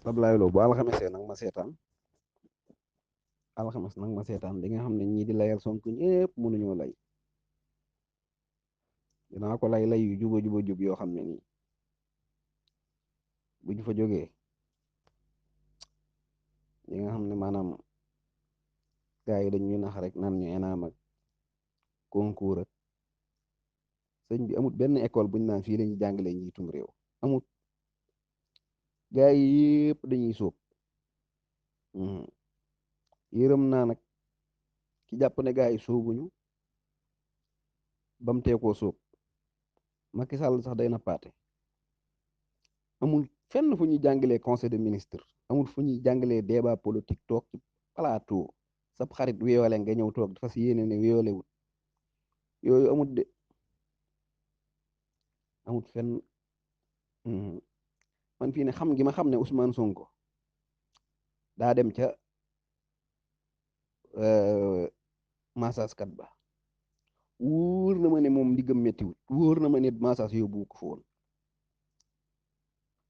Ablaye Lo bu alxamesee nag ma seetaan alxames nag ma seetaan di nga xam ne ñii di layal Sonko ñëpp mënuñoo lay dinaa ko lay yu juba jub yoo xam ne nii bu ñu fa jógee di nga xam ne maanaam gars yi dañuy nax rek nan ñu ENAM ak concours ak sëñ bi amut benn école buñ naan fii lañuy jàngalee njiitum réew amut gars yi yëpp dañuy sóob yërëm naa nag ki jàpp ne gars yi sóobuñu bam teekoo sóob Macky Sall sax day na paate amul fenn fu ñuy jàngalee conseil de ministre amul fu ñuy jàngalee débat politique toog ci plateau sab xarit wéyoole nga ñëw toog dafa si yéene ne wéyoole wut yooyu amut de amut fenn man fii ne xam gi ma xam ne Ousmane Sonko daa dem ca massage kat ba wóor na ma ne moom ndiggam méttiwut wóor na ma ne massage yóbbu ko foon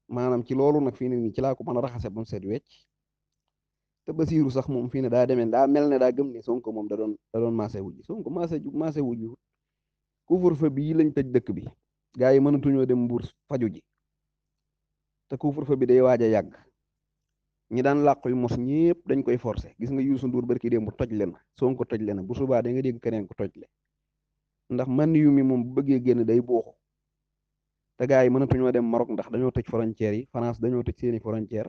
maanaam ci loolu nag fii ne nii ci laa ko mën a raxase ba mu set wecc te Basiiru sax moom fii ne daa demee daa mel ne daa gëm ne Sonko moom da doon maase wujji Sonko maase wujji couvre-feu bii lañ tëj dëkk bi gaa yi mënatuñoo dem Mbuur faju ji te couvre-feu bi day waaj a yàgg ñi daan làqu yu mos ñëpp dañ koy forcer gis nga Youssou Ndour barki démb toj le na Sonko toj le na bu subaa da nga dégg keneen ko toj le ndax man yu mi moom bu bëggee génn day booxu te gaa yi mënatuñoo dem Maroc ndax dañoo tëj frontières yi France dañoo tëj seeni frontière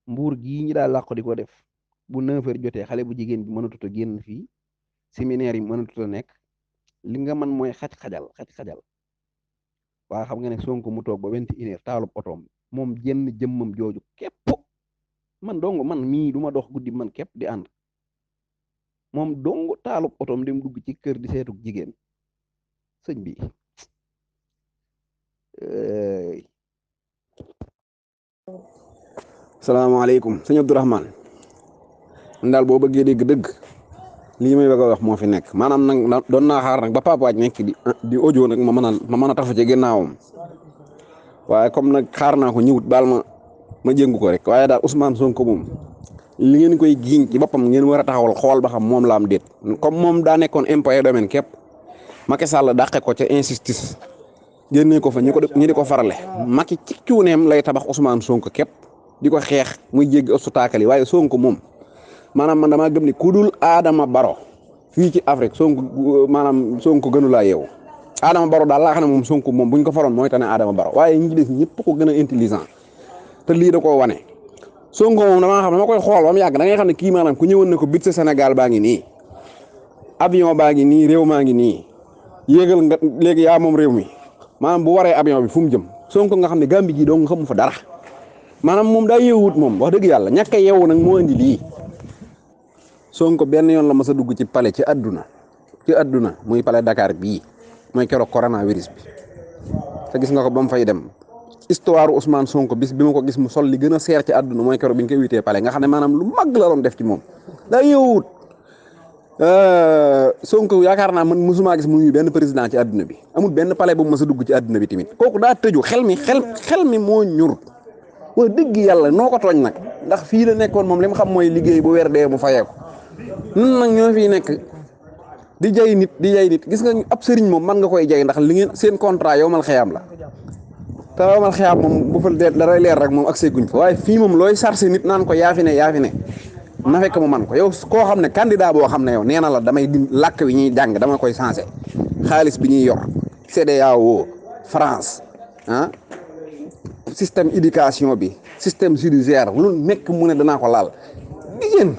Mbuur gii ñi daal làqu di ko def bu 9h jotee xale bu jigéen bi mënatut a génn fii séminaire yi mënatut a nekk li nga man mooy xaj-xajal waa xam nga ne Sonko mu toog ba 21h taalub otoom moom jenn jëmmam jooju képp man dong man mii du ma dox guddi man képp di ànd moom dong taalub otoom dem dugg ci kër di seetuk jigéen sëñ bi salaamaaleykum sëñ Abdourahmane daal boo bëggee dégg dëgg lii may bëgg a wax moo fi nekk maanaam nag doon naa xaar nag ba Pape Wathie nekk di audio nag ma mën a tafu ci ginnaawam waaye comme nag xaar naa ko ñëwut baal ma jëngu ko rek waaye daal Ousmane Sonko moom li ngeen koy giiñ ci boppam ngeen war a taxawal xool ba xam moom la am déet comme moom daa nekkoon impôt et domaine képp Macky Sall dàqe ko ca injustice génnee ko fa ñu di ko farale Macky ci cuuneem lay tabax Ousmane Sonko képp di ko xeex muy jéggi obstacle yi waaye Sonko moom maanaam man damaa gëm ni ku dul Adama Baro fii ci Afrique Sonko gënu laa yeewu Adama Baro daal laa xam ne moom Sonko moom buñ ko faroon mooy tane Adama Baro waaye ñi des ñëpp ko gën a intelligent te lii da koo wane Sonko moom damaa xam ne ma koy xool ba mu yàgg da ngay xam ne kii maanaam ku ñëwoon ne ko bit sa Sénégal baa ngi nii avion baa ngi nii réew maa ngi nii yéegal nga léegi yaa moom réew mi maanaam bu waree avion bi fu mu jëm Sonko nga xam ne Gambie gi doo nga xamu fa dara maanaam moom daa yeewut moom wax dëgg yàlla ñàkk a yeewu nag moo indi lii Sonko benn yoon la mas a dugg ci palais ci àdduna muy palais Dakar bii mooy keroog coronavirus bi te gis nga ko ba mu fay dem histoire Ousmane Sonko bis bi ma ko gis mu sol li gën a seer ci àdduna mooy keroog bi ñu koy witee palais nga xam ne maanaam lu mag la doon def ci moom daa yeewut Sonko yaakaar naa man mosuma gis muy benn président ci àdduna bi amul benn palais bu mas a dugg ci àdduna bi tamit kooku daa tëju xel mi moo ñur wax dëgg yàlla noo ko tooñ nag ndax fii la nekkoon moom li mu xam mooy liggéey bu weer dee mu fayee ko nun nag ñoo fii nekk di jay nit gis nga ab sëriñ moom man nga koy jay ndax li ngeen seen contrat yow mal xeyaam la te yow mal xeyaam moom bu fa daray leer rek moom ak seguñ fa waaye fii moom looy sarse nit naan ko yaa fi ne na fekk mu man ko yow koo xam ne candidat boo xam ne yow nee na la damay di làkk wi ñuy jàng dama koy changé xaalis bi ñuy yor CEDEAO France système éducation bi système judiciaire lu nekk mu ne danaa ko laal digéen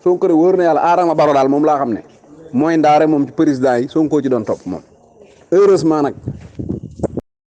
Sonko de wóor na yàlla Adama Baro daal moom laa xam ne mooy ndaare moom ci président yi Sonko ci doon topp moom heureusement nag